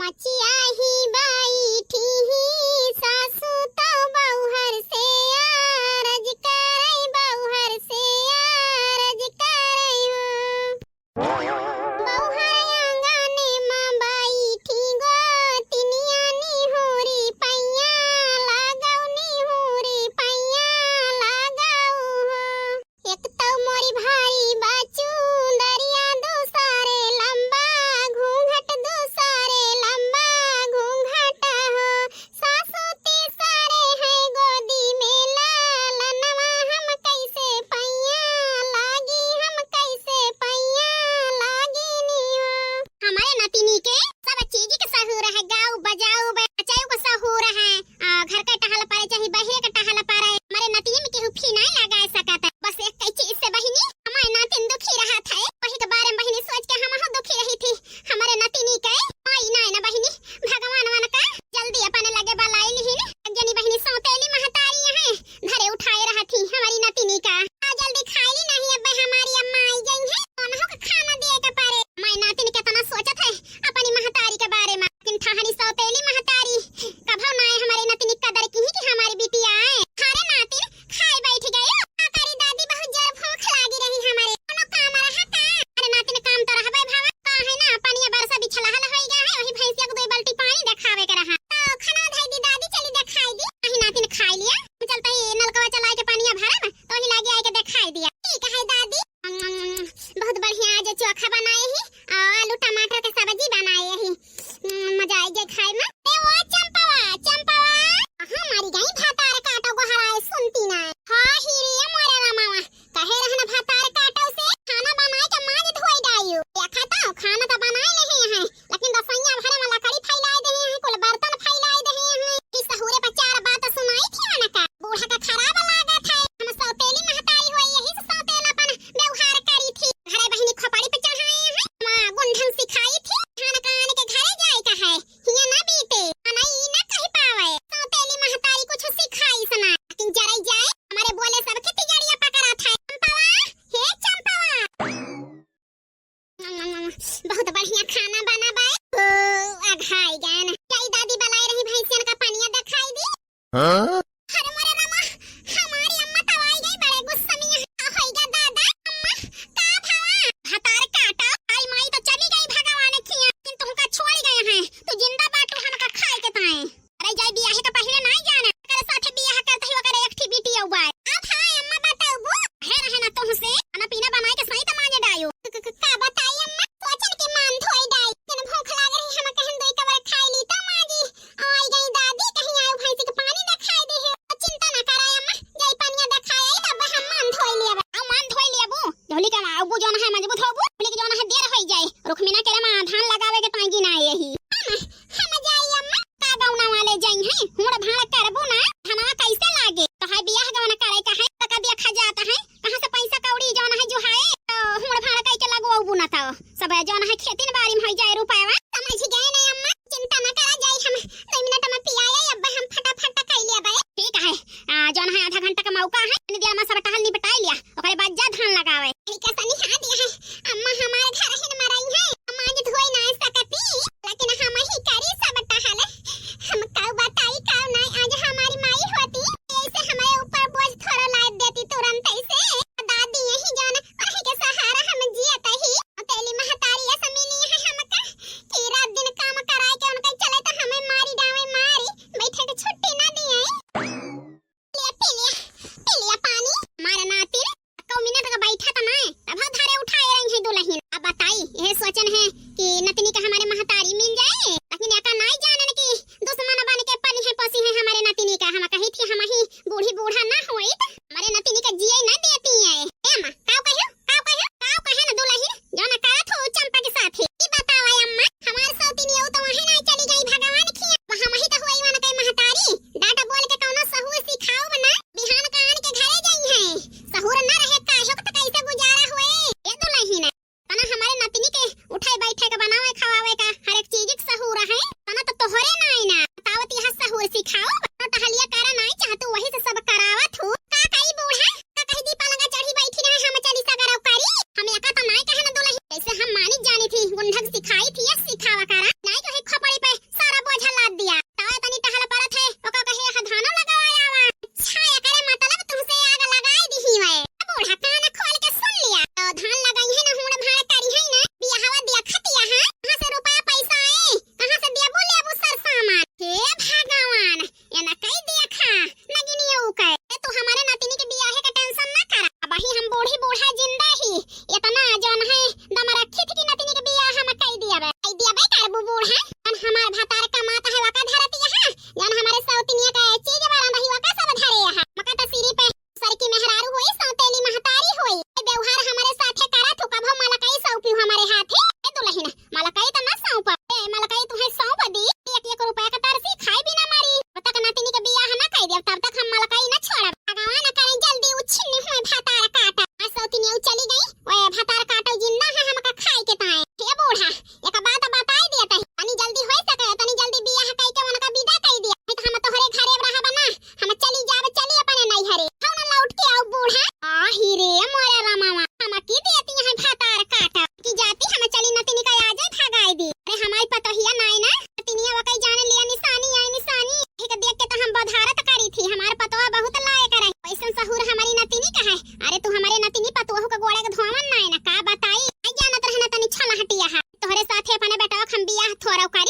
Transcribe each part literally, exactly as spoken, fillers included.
मचिया ही बैठी ही सासू तो बउहर से आरज करई, बउहर से आरज करई हो। बउहर आंगने मा बैठी गोतिनिया निहुरी पैया लागउ, निहुरी पैया लागउ हो। एक तौ मोरी भारी बा चुंदरिया, दूसरे लंबा घूंघट, दूसरे लंबा घूंघट।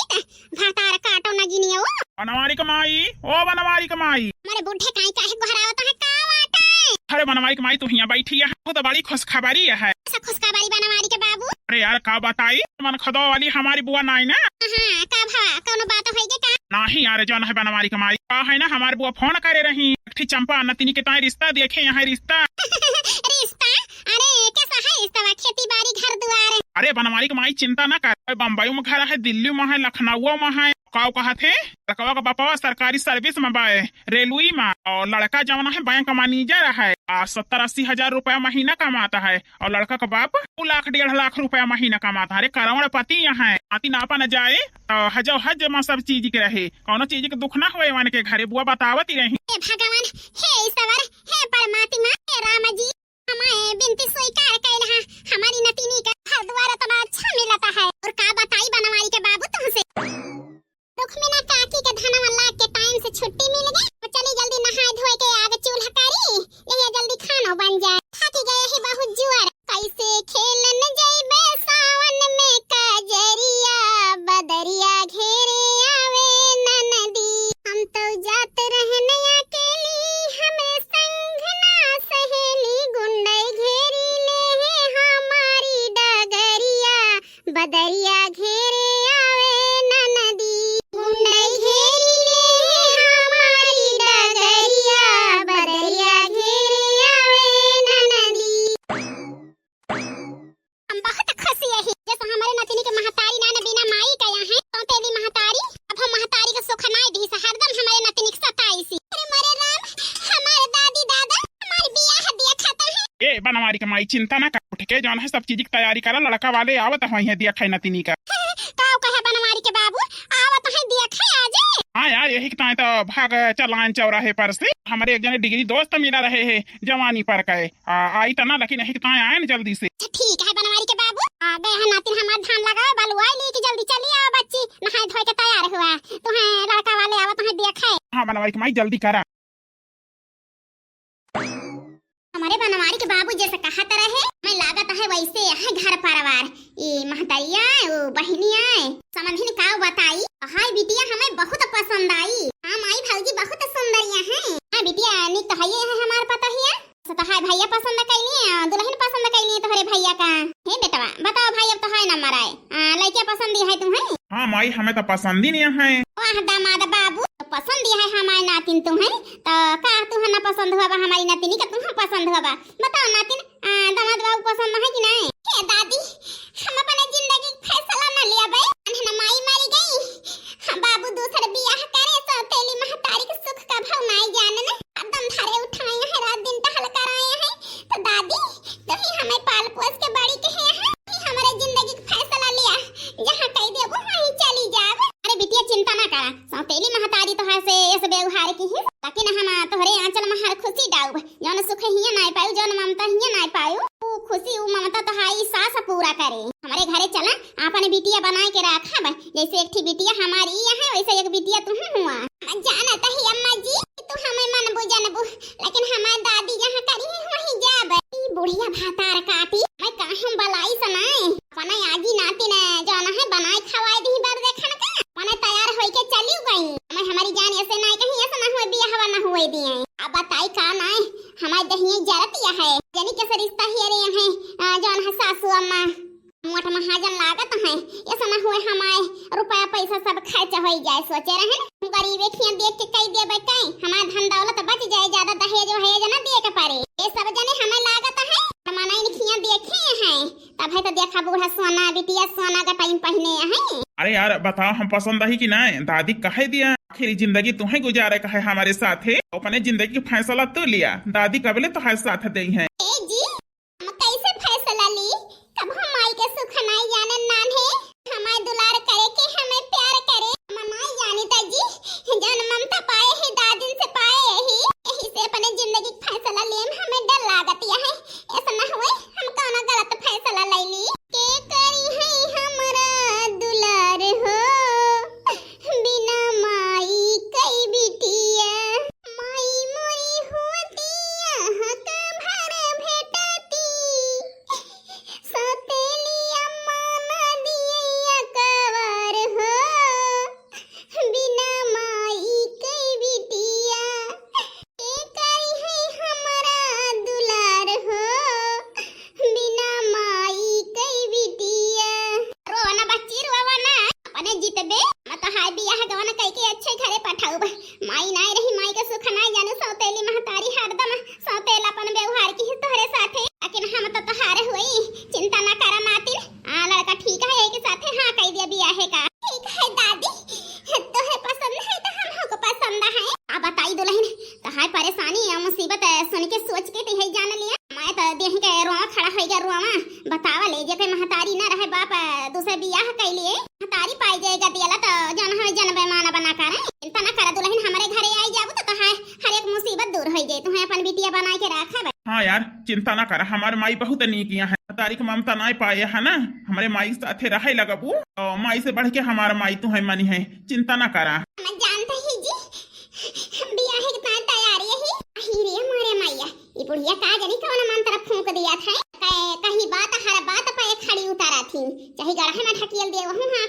भातार काटो नगिनिया ओ। बनवारी क माई, ओ बनवारी क माई। हमरे बुढ़े काई काहे गोहरावत है, का बात है? अरे बनवारी क माई, तू हियाँ बैठी है, बहुत बड़ी खुशखबरी है। ऐसा खुशखबरी बनवारी के बाबू? अरे यार, का बताई, मनखदो वाली हमारी बुआ नाई ना। हाँ, का भा, कौनो बात होई गे का? नाही यार, जौन है बनवारी क माई, का है ना, हमारी बुआ फोन करे रही, एक ठी चंपा नतिनी के ताई रिश्ता देखे यहाँ रिश्ता। रिश्ता? अरे, कैसा है रिश्ता? खेती बाड़ी, घर दुआर? अरे बनवारी क माई, चिंता ना कर, बम्बई में घर है, दिल्ली में है, लखनऊ में है, का कहत है, लड़कवा का बापवा सरकारी service में बाए, रेलवे में, और लड़का जौन है बैंक manager है, आ सत्तर अस्सी हजार रुपया महीना कमाता है, और लड़का का बाप दो लाख डेढ़ लाख रुपया महीना कमाता है। अरे करोड़पति यहाँ है, आतिन आपन जाए तो हजो हज में सब चीज के रहे, कौनो चीज के दुख ना होए वन के घरे, बुआ बतावत ही रही। हे भगवान, हे ईश्वर, हे परमात्मा, हे राम जी, हमारे बिनती स्वीकार कइल हा, हमारी नतिनी का घर दुआर इतना अच्छा मिलता है। और का बताई बनवारी के बाबू तुमसे, रुक्मिना काकी के धनवा लाग के time से छुट्टी मिल गई, तो चली जल्दी नहाए धोए के आग चूल्हा करी, यही जल्दी खानो बन जाए, थक गए ही बहुत जुआर। कैसे खेलन जइबे सावन में कजरिया, बदरिया घेरे आवे ननदी। हम तो जात रहन अकेली, हमरे संग ना सहेली, गुंडई घेरी ले है हमारी डगरिया, बदरिया घेरे आवे ननदी। गुंडई घेरी ले है हमारी डगरिया, बदरिया घेरे आवे ननदी। हम बहुत खुश यही, जैसे हमारे नतिनी के महतारी नान बिना माई का यहाँ है, सौतेली महतारी, अब हम महतारी के सुख नाई दी से, हरदम हमारे नतिनी के सताई सी। अरे मोरे राम, हमारे दादी दादा, हमारे बियाह दिया खाता है। ए बनवारी के माई, चिंता ना कर, उठ के जौन है सब चीज की तैयारी करा, लड़का वाले आवत हैं, दिया खाए नतिनी का। का कहे बनवारी के बाबू, आवत हैं, दिया खाए आ जाए। हाँ यार, यही के ताई तो भाग चलान चौराहे पर से, हमारे एक जने डिग्री दोस्त मिला रहे हैं जवानी पर का, आ, आई तना, लेकिन यही ताई आए न जल्दी से। अच्छा, ठीक है बनवारी के बाबू। आ, गए हैं नातिन हमार धान लगावे, बलुआई ली कि जल्दी चली आओ बच्ची, नहाए धोए के तैयार हुआ। तुम्हें लड़का वाले आवत हैं, दिया खाए। हाँ बनवारी के माई, जल्दी करा। हमारे बनवारी के बाबू जैसे कहत रहे, मैं लागत है वैसे है घर परिवार। ई महतरिया आए, ओ बहिनी आए, समधिन का बताई। हाय बिटिया, हमें बहुत पसंद आई। हाँ माई भौजी बहुत सुंदरिया हैं। हाँ बिटिया, निक तो है, है हमार पतोहिया। से तो हाय भैया पसंद कैली, आ, दुल्हन पसंद कैली तोहरे भैया का। हे बेटवा, बताओ भाई, अब तो हाय नंबर आए। आ, लइके पसंद है तुम्हें? हाँ माई, हमें तो पसंद ही नहीं है। वाह दामाद बाबू, तो पसंद है हमारे नातिन तुम्हें, तो का तुम्हें ना पसंद हुआ बा हमारी नातिनी का, तुम्हें पसंद हुआ बा? बताओ नातिन, आ, दामाद बाबू पसंद है कि नहीं? हे दादी, हम अपने जिंदगी के फैसला न लियाबे। अनहन माई मरी गई, हम बाबू दूसर बियाह करे, सौतेली महतारी के सुख का भाव नाई जानन। हरदम धरे उठाए हैं, रात दिन टहल कराए हैं। तो दादी, तुही हमें पाल पोस के बड़ी कहे हैं, तुही हमारे जिंदगी के फैसला लिया, जहाँ कह देबो वहीं चली जाब। अरे बिटिया चिंता ना करा, सौतेली महतारी तो है से ऐसे व्यवहार की ही, लेकिन हम तोहरे आंचल में हर खुशी डाउब। जौन सुख हियां नाय पायु, जौन ममता हियां नाय पायु, ऊ खुशी, ऊ ममता तोहाई सास पूरा करे। हमरे घरे चला, आपन बिटिया बनाए के राखब, जैसे एक ठी बिटिया हमारी यहाँ, वैसे एक बिटिया तुहूँ हुआ। हम जानत ही अम्मा जी, तू हमें मनबू जनबू, लेकिन हमार दादी जहाँ करी है, वहीं जाब। ई बुढ़िया भातार काटी, मैं काहूँ बलाई सनाए। अपने आजी नाती ने जौन है बनाए खवाए दी बार देखन का, मने तैयार होई के चली गई। मैं हमारी जान ऐसे नाय कहीं, ऐसा ना हुए बियाहवा ना हुए दिए। अब बताई का नाय, हमारे दहिए जरत या है। जनी कैसे रिश्ता ही अरे हैं, आ, जौन है सासू अम्मा। मोट महाजन लागत है, ऐसा ना हुए हमारे रुपया पैसा सब खर्च होई जाए। सोचे रहन, गरीबे खिया देख के कई देबे कई, हमार धन दौलत बच जाए, ज्यादा दहेज वहेज ना दिए के पड़े। ये सब जने हमें लागत है, मनाइन खिया देखे हैं, तब है तो देखा बूढ़ा सोना, बिटिया सोना का टाइम पहने हैं। अरे यार, बताओ हम पसंद है कि नहीं? दादी कहे दिया, आखिरी जिंदगी तुम्हें गुजारे का है हमारे साथ है, अपने जिंदगी का फैसला तू लिया, दादी कबले तो हर साथ दे हैं। ए जी, हम कैसे फैसला ली? कब हम माई के सुख नाई जानन नान है, हमारे दुलार करे के, हमें प्यार करे, हम नाई जानी ता जी, जौन ममता पाए ही दादिन से पाए ही, यही से अपने जिंदगी के फैसला लेम हमें डर लागत या है, ऐसा ना हुए हम कौनो गलत फैसला ले ली। के करी है हमरा दुलार हो, बिना माई कई बिटिया, माई मोरी होती यहाँ का भर बियाह गवन कइके अच्छे घरे पठाउब। माई नाय रही, माई के सुख नाय जानू, सौतेली महतारी हरदम सौतेलापन व्यवहार किहिस तोहरे साथे। लेकिन हम तो तोहारे हुई, चिंता ना करा नातिन। आ लड़का ठीक है, यही के साथे हाँ कहि दिया बियाहे का। ठीक है दादी, तोहे पसंद है तो हमको पसंद है। आ बताई दुलहिन, तोहार परेशानी या मुसीबत सुन के सोच के तो यही जान लिया। मैं तो देख के रोवा खड़ा होइ गया, रोवा। बतावा ले, जेके महतारी ना रहे बाप, दूसरे बियाह कइ लिए। महतारी पाइ जाएगा दियाला तो जन हो जन बेमाना बना करे। चिंता ना करा दुलहिन, हमरे घरे आई जाबू तो तोहार हर एक मुसीबत दूर होइ जाए। तुहे अपन बिटिया बनाए के रखब। हाँ यार, चिंता ना करा, हमार माई बहुत नीक यहाँ है। महतारी के ममता नाय पाए है ना, हमरे माई के साथे रहे लगबू, तो माई से बढ़ के हमार माई तुहे मनी है, चिंता ना करा। हम जानते ही जी, बियाहे के तैयारी है। अही रे मोरे मैया, ई बुढ़िया का जानी कौन मंत्र फूंक दिया था। कहे, कही बात हर बात पे खड़ी उतारा थी, चाहे गढ़े में ढकेल दे वहू हाँ